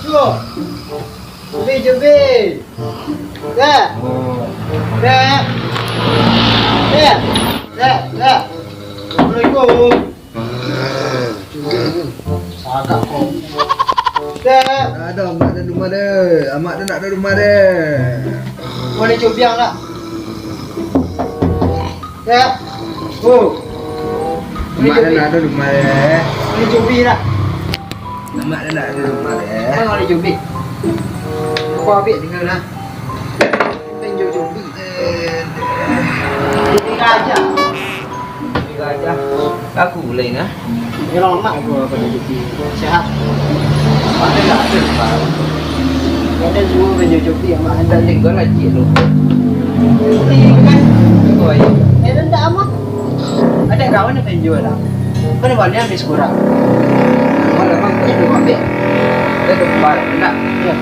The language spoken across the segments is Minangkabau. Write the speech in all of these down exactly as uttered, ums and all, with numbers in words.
Cubi, cubi. Dah. Dah. Dah. Dah. Dah. Assalamualaikum. Agak kau. Dah. Ado, amak dah rumah deh. Amak dah nak ado rumah deh. Boleh cubi lah. Ya. Oh. Amak dah nak ado rumah deh. Boleh cubi lah. Amak dah nak ado rumah deh. Boleh cubi. Kau ambil tinggal lah. Penjual cubi. Cubi gajah. Cubi gajah. Aku boleh nah. Kalau amak aku apa cubi. Sehat. Pakai tak ada. Ada semua penjual cubi amak. Ada tinggal lagi tu. Cubi kan. Kau ayo. Ada tak amak? Ada kawan yang penjual lah. Kau dah balik habis kurang. Kau dah bang, kau dah ambil. Kau dah kembali, nak? Ya.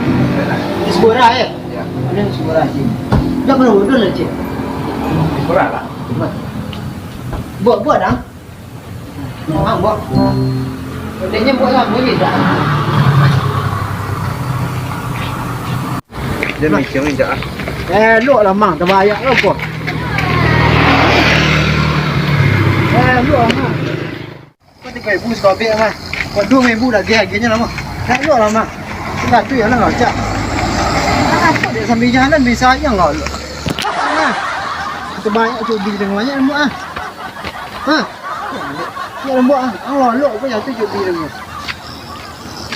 Habis kurang ya? Ya. Ada yang suara, Cik. Dah berapa dulu lah, Cik? Kurang lah. Buat, buat dah. Ah, buat. Dia buat lah, boleh dah. Dia macam ni dah. Eh, lok lah, Mang. Terbanyak lah, kau. Eh, lok lah, Mang. Kau tiga ribu sakabek mah. Kau dua ribu lagi harganya lah mah. Nak jual lah mah. Satu ya lah ngacak. Apa dia sambil jalan bisa aja nggak lo. Nah. Itu banyak cubi dengan banyak lembut ah. Hah? Ya lembut ah. Allah lo apa jatuh cubi dengan.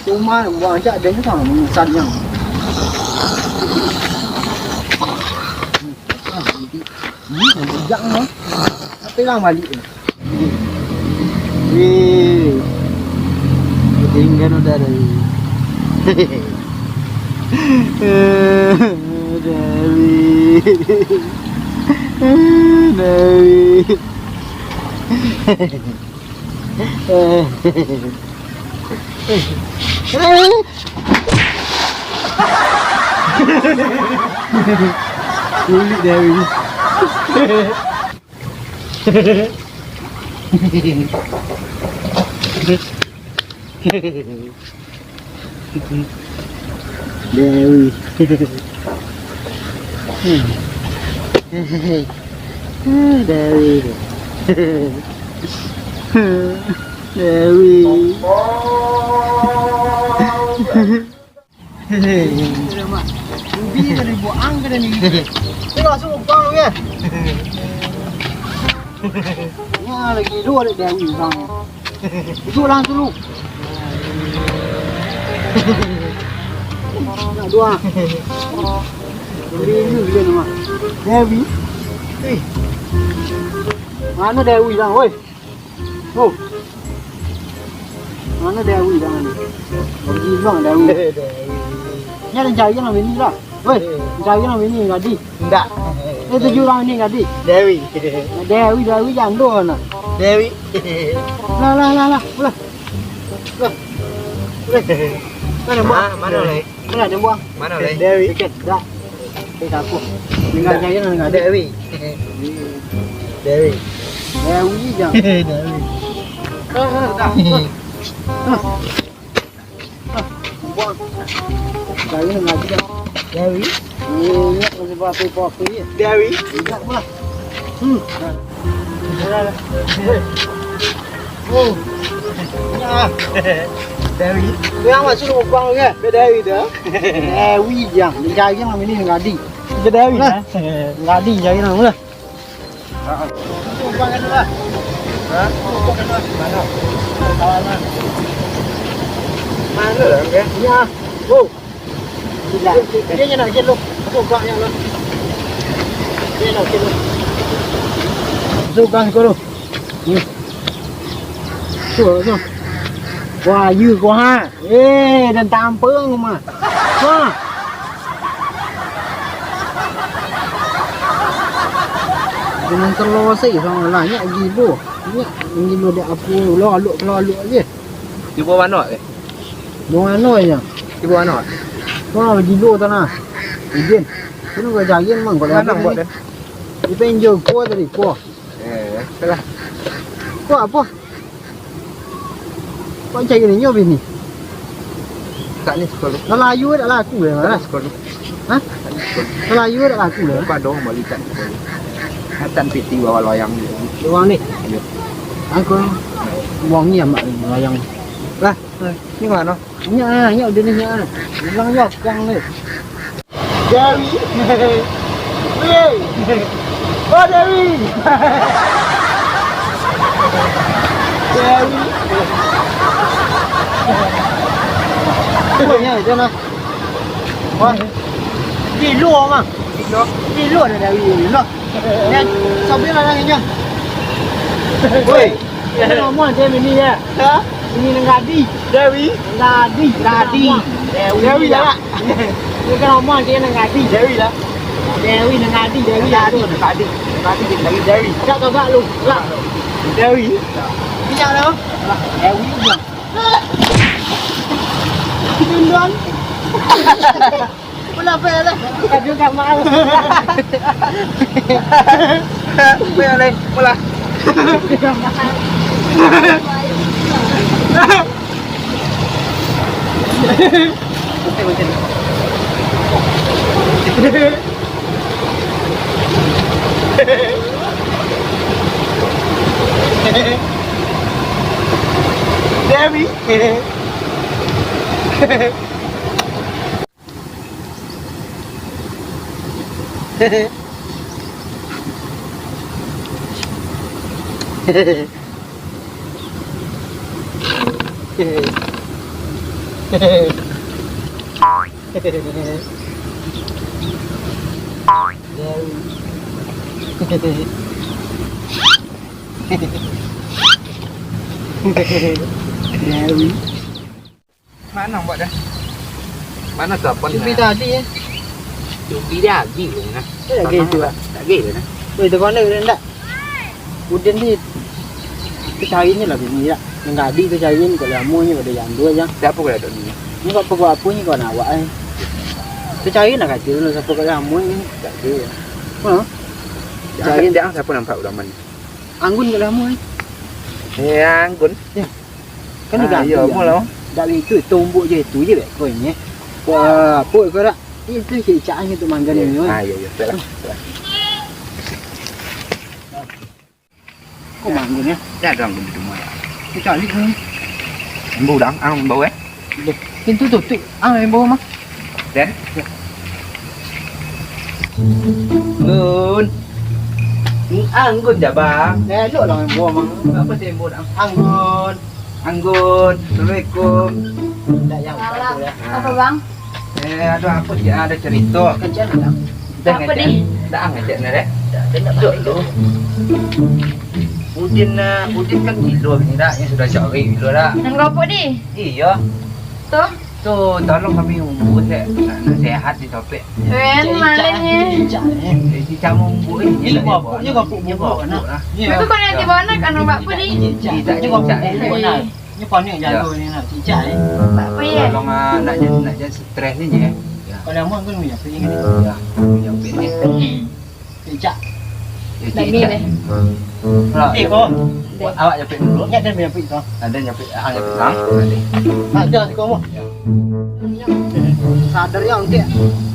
Cuma buang aja dia tu sama menyusahnya. Ah, nanti. Hmm, jangan lah. Tapi lah balik. Wih. Tinggal udah dari. Dari. Dari. Kulik Dewi. Dewi. Dewi. Dewi. Hehe. Rubi dari buang ke dari. Ini langsung buang ya. Wah, lagi dua ada Dewi bang. Itu langsung lu. Nak dua. Rubi ini bila nama? Dewi. Eh. Mana Dewi bang, woi? Oh. Mana Dewi dah ni? Pergi bang Dewi. Ni ada cari lah bini lah. Woi, cari lah bini tadi. Ndak. Eh, tujuh orang ni tadi. Dewi. Dewi, Dewi jando mana? Dewi. Lah, lah, lah, lah. Ulah. Lah. Ulah. Mana buat? Mana lagi? Mana dia buang? Mana leh? Dewi. Dekat, dah. Eh, tak apa. Tinggal saya nak dengar. Dewi. Dewi. Dewi je. Dewi. Ah, ah, dah. Ah. Ah. Buang. Saya nak dengar. Dewi. Ni, ni, masih apa, apa, apa, apa, ni? Dewi. Tidak pula. Hmm. Oh. Ya. Dewi. Tu yang masuk lubang tu kan? Dewi tu. Dewi je. Dia cari yang ini, Ngadi. Itu Dewi, nah. Ngadi cari nama lah. Lubang kan lah. Ha? Lubang kan lah. Mana? Kawan lah. Mana lah, kan? Ya. Oh. Dia nak gelo. Masuk gang yang lah. Dia nak gelo. Masuk gang sekolah. Hmm. Tu, tu. Wah, ya kau ha. Eh, dan tampang mah. Wah. Dengan telur sih sama lah. Nyak gilo. Nyak gilo dek apa. Lo aluk, lo aluk aja. Cuba manok eh. Bunga anu aja. Ibu anu. Wah, gilo tanah. Izin. Kena gua jarin mang kalau mana buat deh. Kita injil kuah tadi, kuah. Eh, salah. Kuah apa? Kok cari ni nyob ini? Kat ni sekolah. Kalau ayu tak laku ya, Kat ni malah. Sekolah. Hah? Kat ni sekolah. Kalau ayu tak laku ya. Apa dong balik kat sekolah? Atan piti bawa loyang ni. Loyang ni? Iya. Angkau buang ni amak ni, loyang. Lah, ni mana? Nyak, nyak udah ni nyak. Bilang yo kang ni. Dewi. Weh. Oh, Dewi. Dewi. Oh, ya, itu nah. Wah. Di luar, Mang. Di luar. Di luar ada Dewi, di luar. Nan, sobri lah nangin nyo. Woi. Kan ngomong je ini ya. Ha? Ini nang gadi. Dewi. Gadi, gadi. Dewi. Dewi lah. Ini kan ngomong je nang gadi. Dewi lah. Dewi nang gadi, Dewi lah tu. Nang gadi. Nang gadi dia lagi Dewi. Tak kagak lu. Lah. Dewi. Minyak dah. Dewi juga. Tunduan. Mula apa ya lah? Kaju tak mahal. Apa ya lah? Mula. Dewi. Mana buat dah? Mana tu apa ni? Cubi tadi, eh. Cubi dia lagi tu, nah. Dia lagi tu, ah. Tak lagi tu, nah. Weh, tu konek dia ndak? Udin ni tu cari ni lah bini dak. Yang tadi tu cari ni kat lamo ni pada jando aja. Siapa kau ada ni? Ni kau apa-apa ni kau nak awak, eh. Tu cari nak kata lu siapa kat lamo ni. Tak ada. Ha? Cari dia siapa nampak udah mana? Anggun kat lamo, eh. Eh, Anggun. Ya. Kan dia ganti, iyo, ya. Mula. Dari itu, tombok je itu je, kau ini. Wah, apa kau dak? Itu cicak angin tu mangga ni. Ah, iyo, iyo. Betul lah. Betul lah. Kau mangga ni? Ya, ada angin di rumah. Kita cari ni. Imbau dah, ang imbau, eh. Pintu tutup, ang imbau mah. Den? Anggun. Anggun ja, Bang. Eh, elok lah main bola, Bang. Apa sih, Bang? Anggun. Anggun. Assalamualaikum. Salam. Apa, Bang? Eh, ada apa sih? Ada cerita. Kejap, Bang. Apa, Di? Dah ngecek ni, deh. Duduk dulu. Udin, eh, Udin kan gilo ni, dak? Yang sudah cari gilo, dak? Nan gopok, Di? Iya. Tu? Tu, tolong kami umbuk, dek. Nak, nak sehat di topik. Ren, malingnya. Eh, si Camo umbuk ni. Ini gopok, ini gopok bubuk, nah. Tapi kau nanti bawa nak, anu, bak pun ni. Cicak, cicak. Ini panik jago ni, nak cicak, eh. Tak apa, ya. Tolong, ah, nak jadi, nak jadi stres ni, ya. Kalau mau, aku nak japit ni. Ya, japit ni. Cicak. Eh, Cicak. Lah, eh, kau. Awak japit dulu. Ya, dia japit kau. Ada japit, ah, japit kau. Ada. Ada, kau mau. Ya. Sadar ya, nanti.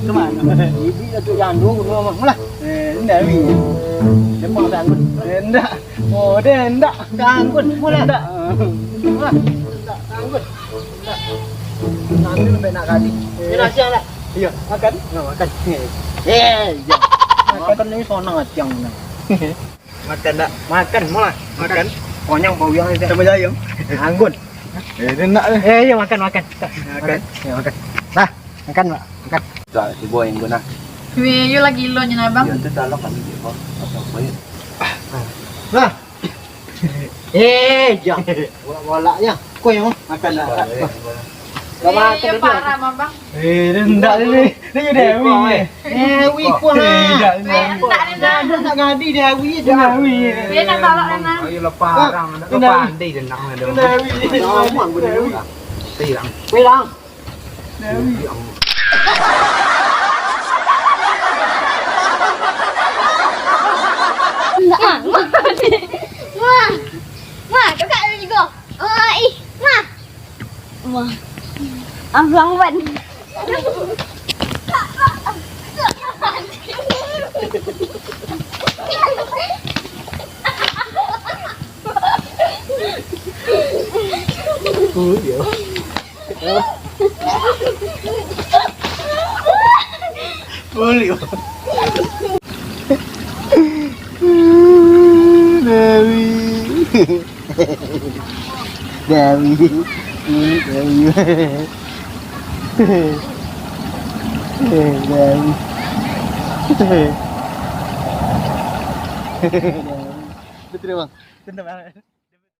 Kemana? Ibu tu jando, kau mau, mula. Eh, ndak, Wi. Dia mau sanggup. Eh, ndak. Oh, dia ndak. Sanggup, mula. Ndak. Mula. Ndak, sanggup. Nanti sampai nak kali. Ini nasi yang nak? Iya, makan. Nah, makan. Eh, iya. Makan ni sonang atiang ni. Makan dak? Makan, mula. Makan. Konyang kau yang ni. Sama jayang. Anggun. Eh, dia nak ni. Eh, iya, makan, makan. Makan. Ya, makan. Nah, makan, Mak. Makan. Dah, si boy yang guna. Weh, you lagi lo je, abang. Ya, tu dalam kami je, Bang. Apa, apa, ya? Nah. Eh, jan. Bolak-bolak je. Kau yang makan dah. Kau makan dulu. Parah, abang. Eh, dia ndak ni. Dia jadi Dewi. Dewi, kau lah. Eh, ndak, ndak. Ndak, ndak, ndak. Ndak gadi Dewi je. Dewi. Dia nak talak dah, nah. Ayo lepas arang. Ndak pandai dia nak ada. Dewi. Jangan buat Dewi. Tiang. Weh, Lang. Wah, wah, wah, kakak ada juga. Oh, ih, wah. Wah. Abang Wan. Bulih. Dewi. Dewi. Dewi. Dewi. Betul, Bang. Betul, Bang.